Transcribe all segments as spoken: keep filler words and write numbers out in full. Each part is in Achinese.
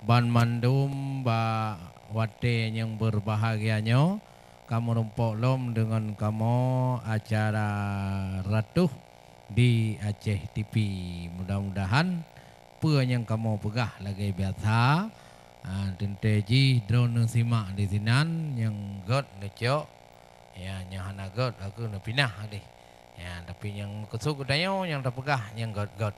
Banmandum bak watée nyang beurbahagia nyoe, kamoe rumpok lom deungon kamoe acara Ratoh di Aceh T V. Mudah-mudahan peue nyang kamoe peugah lagée biasa, ah, teuntée jih droeneuh simak disinan, nyang gét neucok, ya, nyang hana gét aku neupinah deh. Ya, tapi nyang meukeusut geutanyoe nyang tapeugah nyang gét-gét.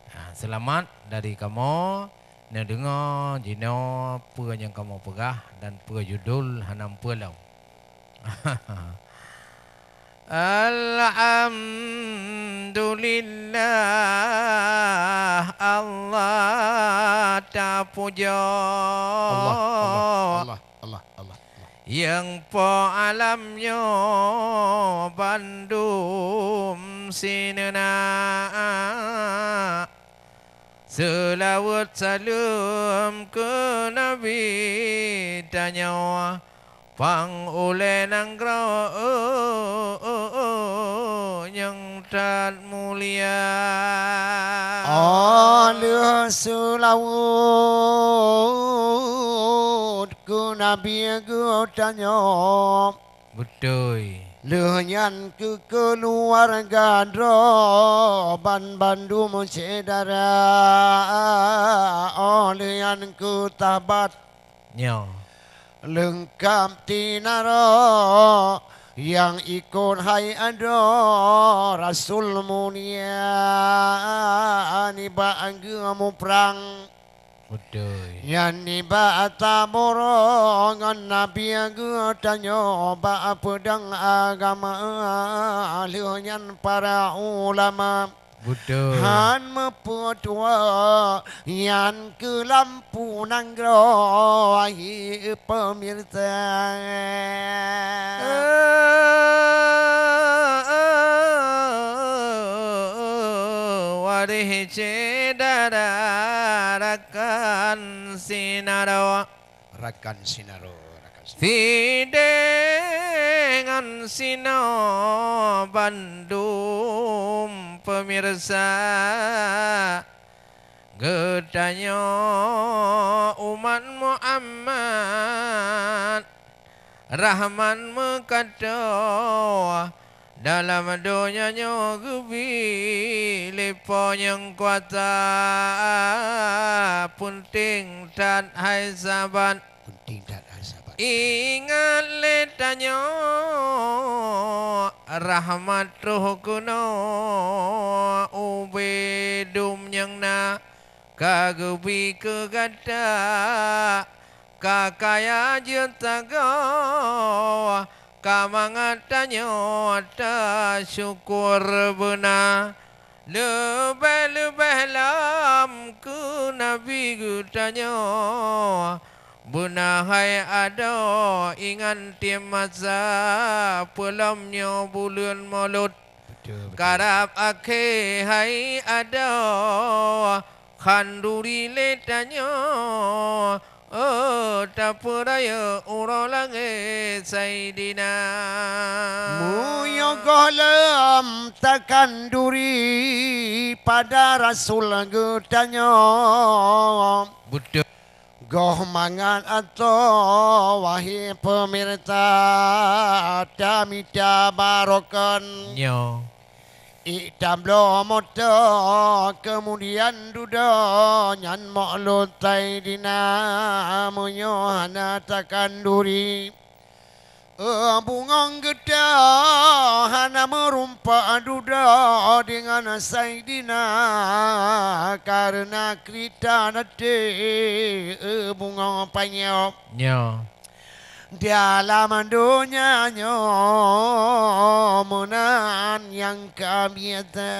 Ha, seulamat dari kamoe neudeungoe jinoe peue nyang kamoe peugah dan peue judul hana meupeue lom. Alhamdulillah, Allah tapujoe. Allah, Allah, Allah, Allah, Allah, Allah. Nyang po alam nyoe bandum sineuna. Seulaweuet saleuem keu Nabi tanyoe, pang ulée nanggroe nyang that mulia. Oh, lheueh seulaweuet keu Nabi geutanyoe. Beutôi. Lheueh nyan keu keuluwarga droe banbandum syedara, oh, lheueh nyan keu sahabat. Nyoe. Leungkab tinaro nyang ikot hai adoe Rasul mulia nibak geuh muprang. Beutôi. Nyan nibak ata buroe ngon Nabi geutanyoe bak peudong agama, lheueh nyan para ulama. Beutôi. Han meupeutuwoe nyan keu lampu nanggroe, wahé peumirsa. Waréh syedara rakan sinaro. Rakan sinaro, rakan sinaro. Sidéh ngon sinoe bandum peumirsa. Geutanyoe umat Muhammad, rahmat meukato dalam donya nyoe geubi lé Po nyang kuasa, peunteng that hai sahabat. Peunteng that hai sahabat. Ingat lé tanyoe rahmat troh keunoe ubé dum nyang na ka geubi keu gata, ka kaya jeuet sagoe, ka mangat tanyoe tasyukur beuna. Leubeh-leubeh lom keu Nabi geutanyoe, beuna hai adoe ingat tieb masa, peulom nyoe buleuen Molot. Betul, betul. Karab akhé hai adoe, khanduri lé tanyoe, oh, tapeurayeuk uroe lahé Saidina. Meunyoe gohlom takhanduri pada Rasul geutanyoe. Betul. Goh mangat atoe, wahé peumirsa, tamita barokon. Nyoe. Ié tabloe moto, keumudian dudoe nyan Molot Saidina, meunyoe hana takhanduri. Eh, bungong geutanyoe hana meurumpok dudoe deungon Saidina, kareuna krita naté, eh, bungong panyöt. Nyoe. Dalam donya nyoe meunan nyang ka biasa.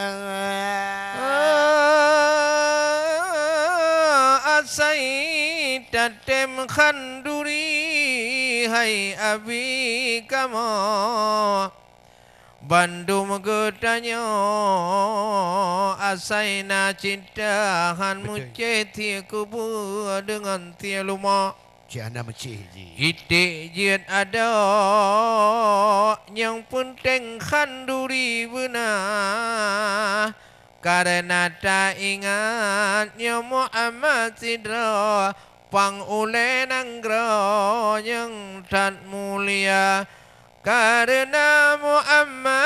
Asai tatem khanduri hai abi kamoe. Bandum geutanyoe asai na cinta han. Betul. Meucéh sie kubu deungon sie lumoe. Cit hana meucéh jih. Iték jeuet adoe nyang peunteng khanduri beuna. Kareuna taingat nyoe Muhammad sidroe pang ulée nanggroe nyang that mulia. Kareuna Muhammad,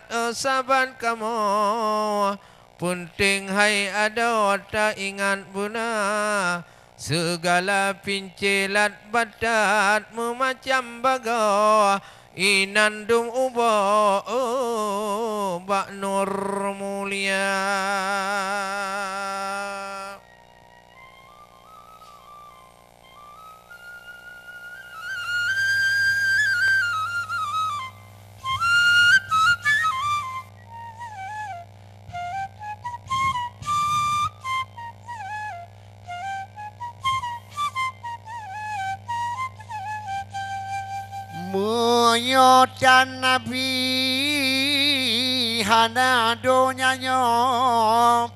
eh, sabat kamoe, peunteng hai adoe taingat beuna. Sigala pincélat batat meumacam bagoe, inan dum uboe, eh, bak nur mulia. Meunyoe tan Nabi hana donya nyoe,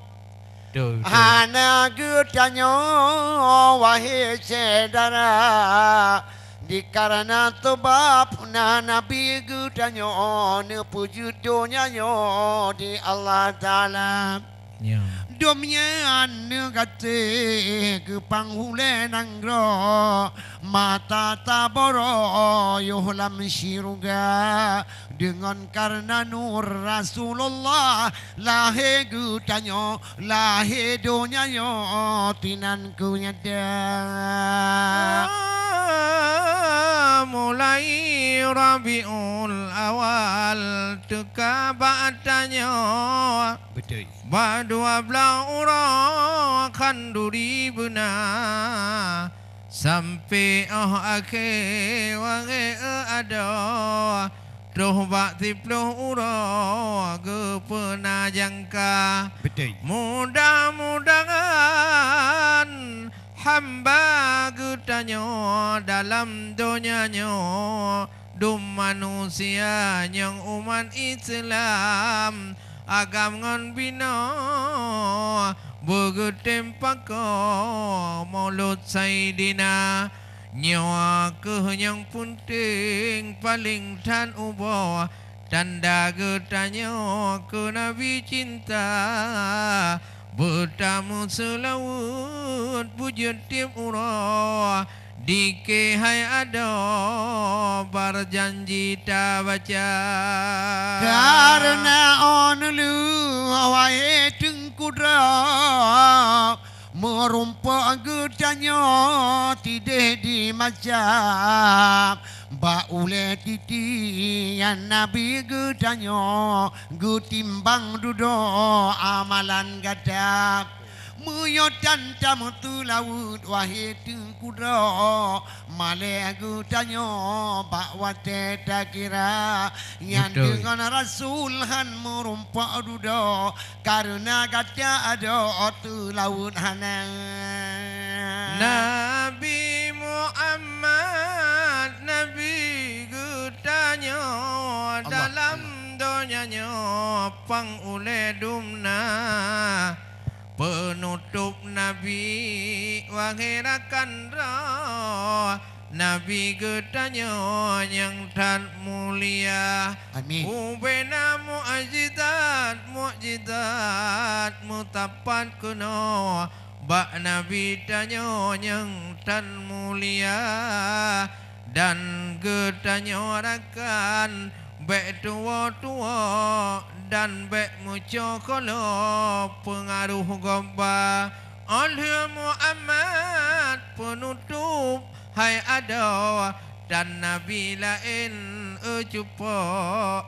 Betul, betul. Hana geutanyoe, wahé syedara, dikareuna sabab na Nabi geutanyoe neupeujeuet donya nyoe di Allah Taala. Ya. Dum nyan neugaséh keu panghulée nanggroe, mata taboro yoh lam syeuruga. Deungon kareuna nur Rasulullah, lahé geutanyoe, lahé donya nyoe, tinan keu nyata. Mulai Rabiul Awal teuka bak tanyoe. Beutôi. Bak dua blaih uroe khanduri beuna, sampoe óh akhé wangée adoe, troh bak siplôh uroe geupeuna jangka. Beutôi. Mudah-mudahan hamba geutanyoe dalam donya nyoe dum manusia nyang umat Islam, agam ngon binoe, beugeutem pakoe Maulud Saidina. Nyoe kheueh nyang peunteng paleng that uboe, tanda geutanyoe keu Nabi cinta. Beutameuseulaweuet beujeuet tieb uroe, di keuhai adoe barjanji tabaca. Kareuna 'oh neulheueh, wahé Teungku droe, meurumpok geutanyoe tideh di macam. Bak ulée titi nyan Nabi geutanyoe geutimbang dudoe amalan gata. Meunyoe tan tameuteulaweuet, wahé Teungku droe, malée geutanyoe bak watée takira. Nyan Beutôi. Deungon Rasul han meurumpok dudoe, kareuna gata adoe teulaweuet hana. Nabi Muhammad, Nabi geutanyoe, Allah, dalam Allah. Donya nyoe pang ulée dum na. Peunutôb Nabi, wahé rakan droe, Nabi geutanyoe nyang that mulia. Amin. Ubena mukjizat, mukjizat meusapat keunoe bak Nabi tanyoe nyang that mulia. Dan geutanyoe rakan bék tuwoe-tuwoe dan bék meucokolo peungaroh gob ba. 'Oh lheueh Muhammad peunutôb hai adoe, dan nabi laén, eh, cupo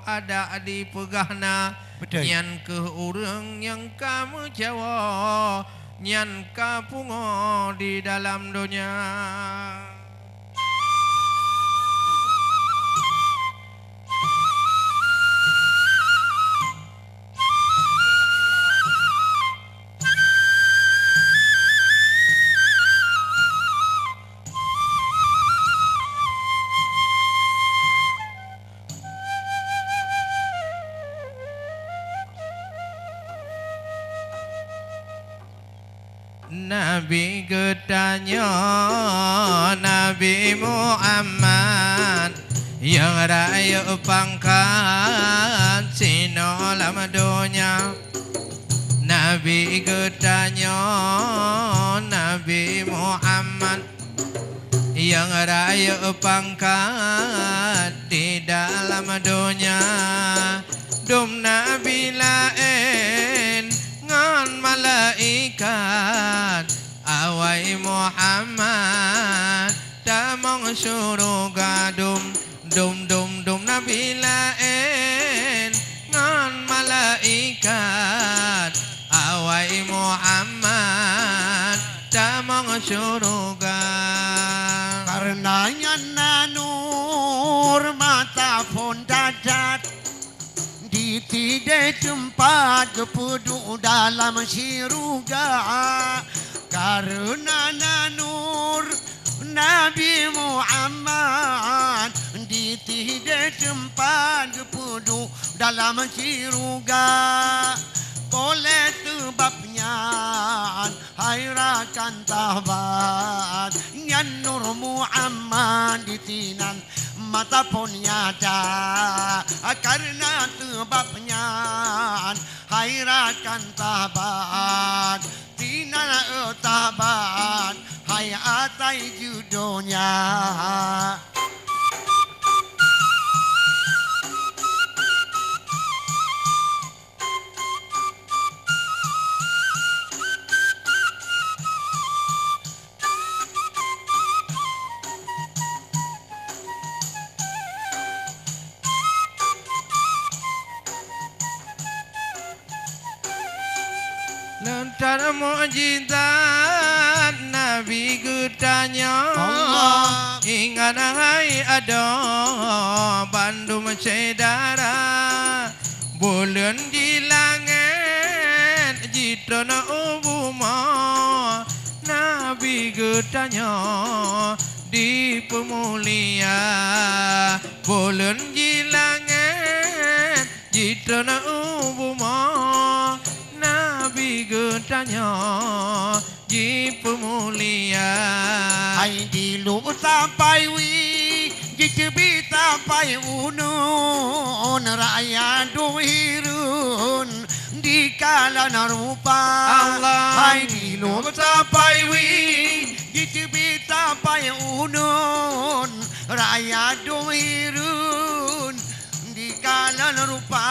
adak dipeugah na. Beutôi. Nyan kheueh ureuëng nyang ka meucawoe, nyan ka pungo di dalam donya. Nabi geutanyoe, Nabi Muhammad, nyang rayeuk pangkat sinoe lam donya. Nabi geutanyoe, Nabi Muhammad, nyang rayeuk pangkat di dalam donya. Dum nabi laén ngon malaikat, awai Muhammad tamong syuruga. Dum, dum, dum, dum nabi laén ngon malaikat, awai Muhammad tamong syuruga. Kareuna nyan na nur mata phon that-that, di sideh teumpat geupeuduek dalam syuruga. Kareuna na nur Nabi Muhammad, di sideh teumpat geupeuduek dalam syuruga. Oleh seubab nyan, hai rakan sahabat, nyan nur Muhammad di sinan mata phon nyata. Kareuna seubab nyan, hai rakan sahabat, sinan, eh, sahabat, hai asai jeuet donya. Lantaran mukjizat Nabi geutanyoe, Allah. Ingat hai adoe bandum syedara, buleuen di langét jitreun u bumoe, Nabi geutanyoe dipeumulia. Buleuen di langét jitreun u bumoe, Nabi geutanyoe jipeumulia. Hai di lhok sapai wie, jiteubiet sapai uneuen, rakyat dum hireuen dikalon rupa. Allah. Hai di lhok sapai wie, jiteubiet sapai uneuen, rakyat dum hireuen dikalon rupa.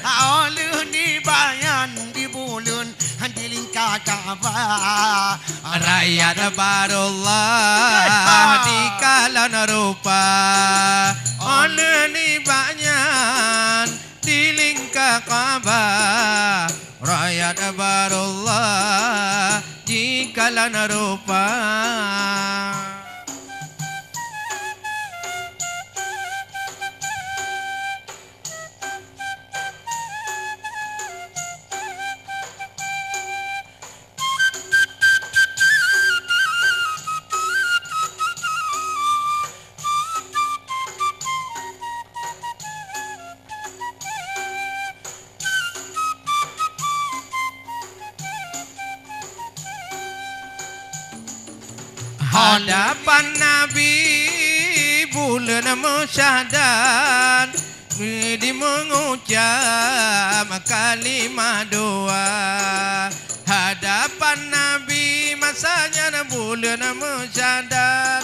Óh lheueh nibak nyan di buleuen dilingka Ka'bah, rakyat barullah dikalon rupa. Óh lheueh nibak nyan dilingka Ka'bah, rakyat barullah dikalon rupa. Hadapan Nabi buleuen meusyahdan, di meungucap kalimah doa. Hadapan Nabi masa nyan buleuen meusyahdan,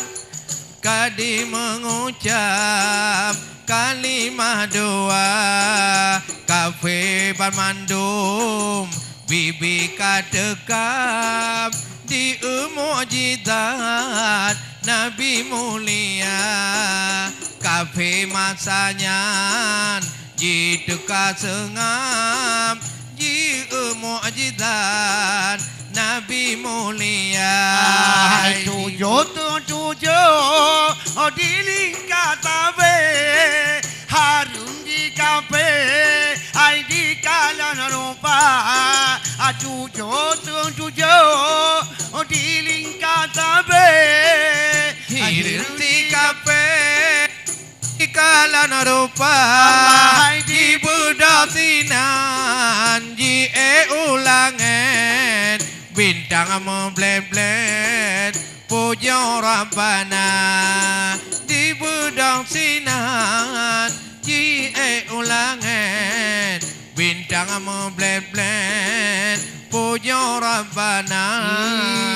ka di meungucap kalimah doa. Kafé banmandum bibi ka teuka di mukjizat Nabi mulia. Kafé masa nyan jiteuka seungab, jieu mukjizat Nabi mulia. Hai tujoh tujoh, oh, dilingka sabe, hareuem di kafé, hai dikalon rupa. Ah, tujoh tujoh, oh, dilingka sabe, hareuem di kafé. Dikalon rupa, Allah hai di beudôh sinan, jiék u langét, bintang meublét-blét, pujoe Rabbana. Di beudôh sinan, jiék u langét, bintang Meublét-blét pujoe Rabbana.